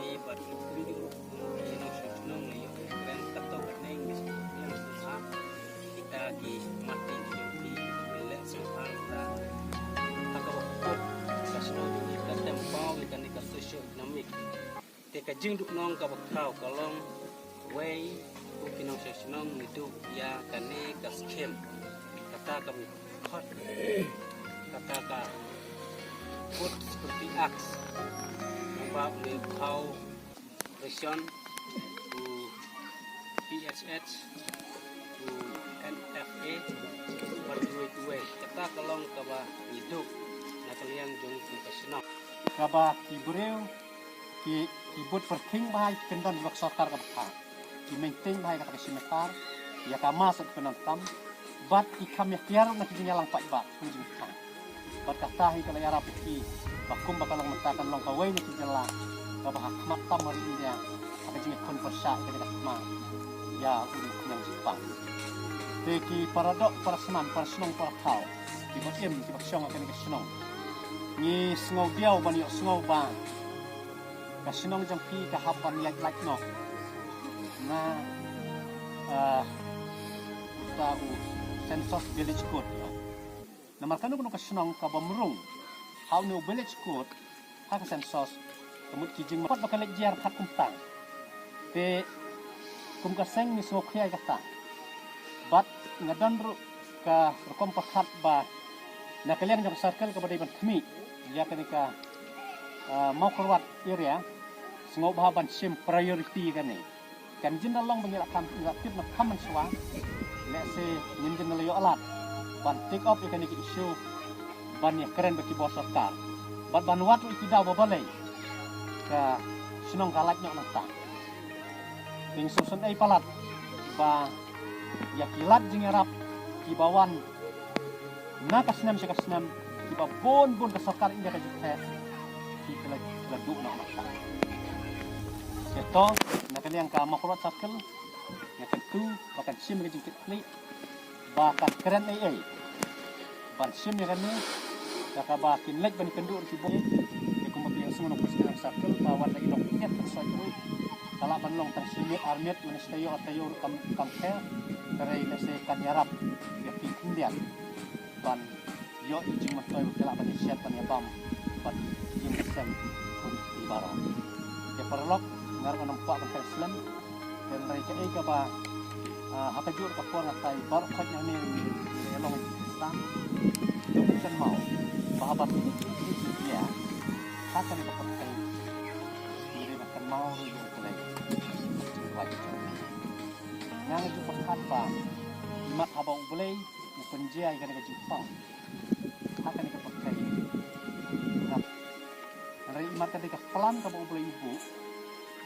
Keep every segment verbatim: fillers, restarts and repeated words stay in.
Bad kumjuh ruh ki nongshong shnong la ïoh kren katto katne ngi sngewthuh sngewbha. Kita ki mati ki jong ki ki leh sngewbha kita. Ha kaba kut ka shnong jong ngi ka tem paw ïa kane ka socio economic. Te ka jingduk nong kaba khaw ka long wei u ki nongshong shnong ngi duk ïa kane ka skim. Kata ka mut khot kata ka Food Security Act. Nang ba u khaw ration u P H H u N F A bad u wei u wei. Kata ka long kaba ngi duk na ka liang jong ka shnong. Kaba ki briew ki ki bud pyrkhing bha ïa ki kyndon jong ka sorkar kaba kha. Ki maintain bha ïa kata ka shim ïa ka tar ïa ka mas ïa ka nongkam. Bad ki kham ïa kiar na ki jingïalang paidbah kum jingkhang. Bad kata hi ka la ïarap ïa ki ba kum ba ka long mynta kan long kawei na ki jylla kaba ha khmat tam ha ri India ha ka jingïakhun pyrshah ïa ka jingïakhmat ïa u ri khñiang jingpang. Te ki para doh para snam para shnong para thaw Kiba im, kiba shong ha kane ka shnong. Ngi sngew diaw ban ïohsngew ba ka shnong jong phi ka hap ban ïaid lait noh na, ah, uta u census village code. Namar kano kano ka shnong kaba mrung ha une u village code ha ka census, ka mut ki jingmut ba ka leit jia khat kumta. Te kum ka seng ngi sngewkhia ïa kata. Bad nga don ruh ka rukom pyrkhat ba na ka liang jong circle kaba dei ban khmih ïa kane ka, ah, Mawkyrwat area, sngewbha ban shim priority kane. Kan jin da long ba ngi la kham, ngi la tip na kham mynshuwa. Lehse ngin jin da la ïoh lad ban take up ïa kane ka issue, ban ïakren bad ki bor sorkar, bad ban wad ruh ïa ki daw ba balei ka shnong ka lait noh nangta. Te ngi sngewsynei palat ba ïa ki lad jingïarap kiba wan na ka snem sha ka snem, kiba bun bun ka sorkar India ka ju theh, ki la, ki la duh noh nangta. Te to, na ka liang ka Mawkyrwat Circle, nga kyntu ba kan shim ka jingkitkhlieh, ba kan kren ei ei ban shim ïa kane, da kaba kin leit ban ïakynduh ruh ki bor. Te kumba phi ïohsngew na u President Circle ba wat la i long pynïap kan soi ruh, ka lah ban long tang shi miet ar miet, lane shi taïew ar taïew ruh kam, kam pher. Hynrei lehse kan ïarap ïa phi khyndiat ban ïoh ïa jingmyntoi ba phi lah ban ïashet ban ïabam bad ïa ki jingmynsiem khun phi baroh. Te paralok, nga ruh ngam kwah ban kren slem. Te hynrei kaei kaba, ah, ha kajuh ka por nga tai baroh khoit nangne ngi ïa long Khristan. Ngi kynmaw ba haba phi, phi, phi, phi ïa ha kane ka pyrthei, ngi dei ban kynmaw ruh ïa U Blei. Nga nga ju pyrkhat ba imat haba U Blei u pynjia ïa kane ka jingpang ha kane ka pyrthei. Hynrei imat ka dei ka plan kaba U Blei u buh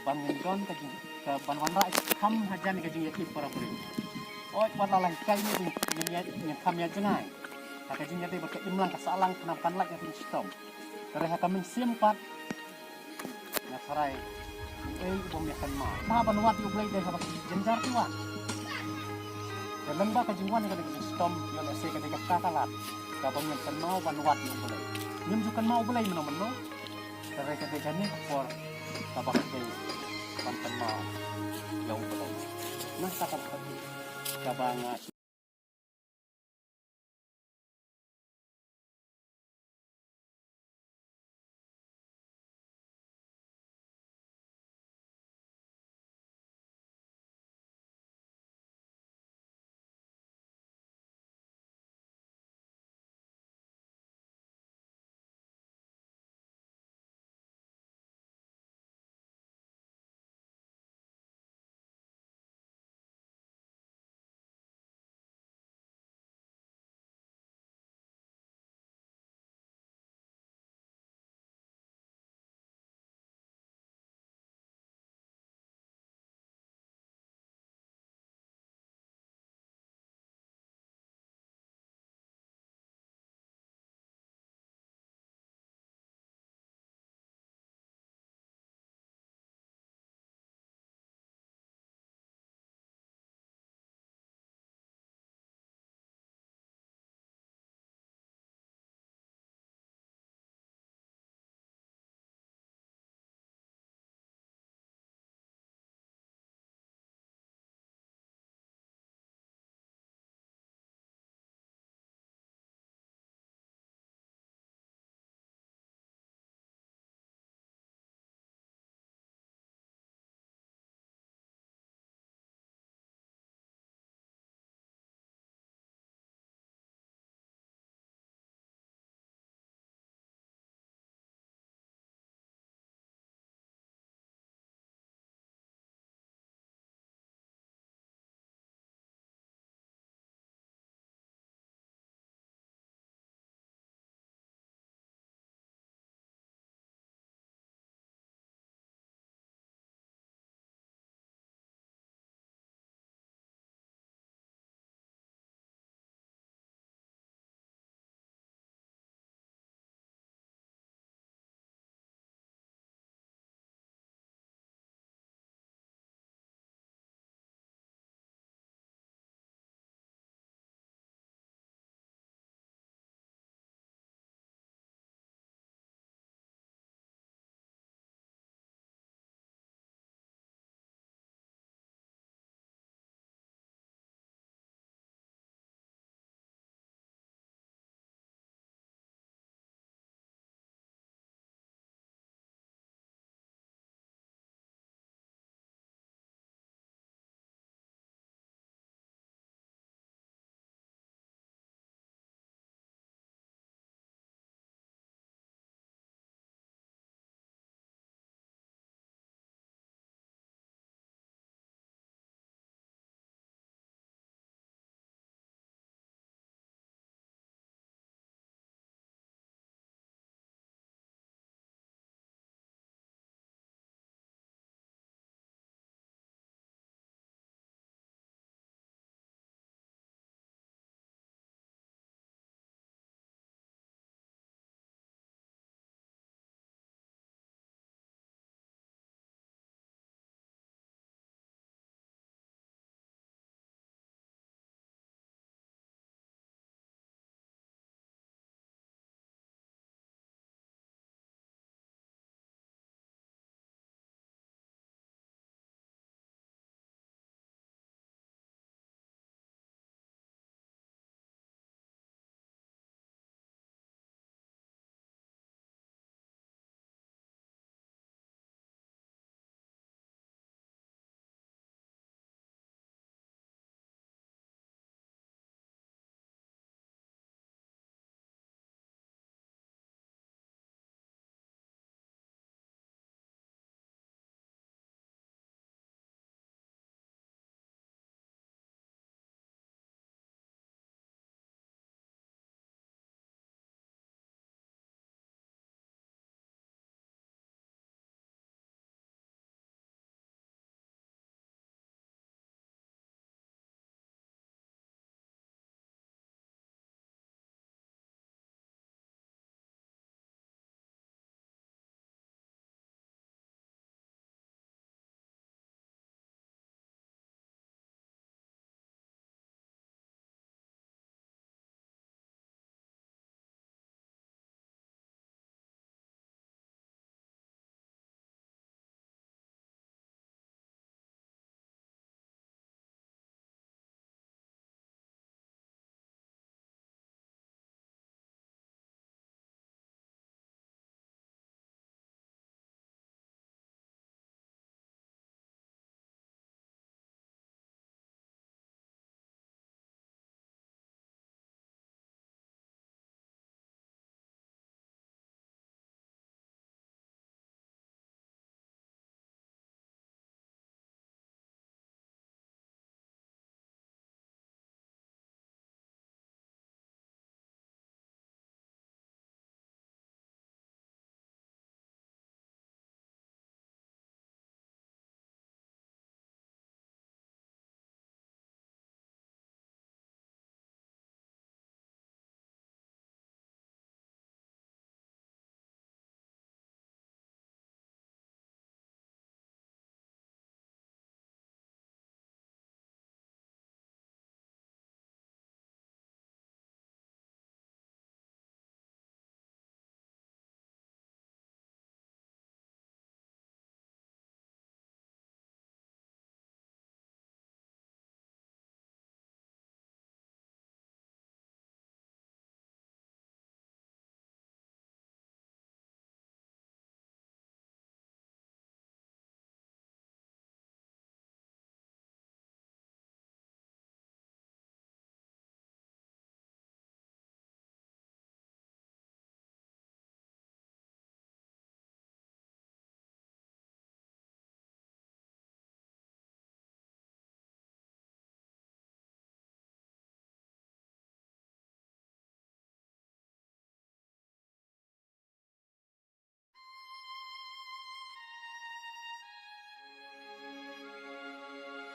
ban ngin don ka jing, ka ban wanrah kham hajan ka jingïaid para briew. Oi, wat la la hikai ne ngin, ngin ïa, ngin kham ïa jngai ha ka jingïadei bad ka imlang ka sahlang, khnang kan lait ha ka jingshitom. Hynrei ha ka mynsiem pat nga tharai uei u bym ïa kynmaw. Ka ban wad ïa U Blei dei haba ki jynjar ki wan. Te lem ba ka jingwan ka dei ka jingshitom, ïoh lehse ka dei kata ka lad kaba ngin kynmaw ban wad ïa U Blei. Ngim ju kynmaw U Blei mynno mynno. Hynrei ka dei kane ka por kaba ka dei ban kynmaw ïa U Blei. Nangta ka dei kaba nga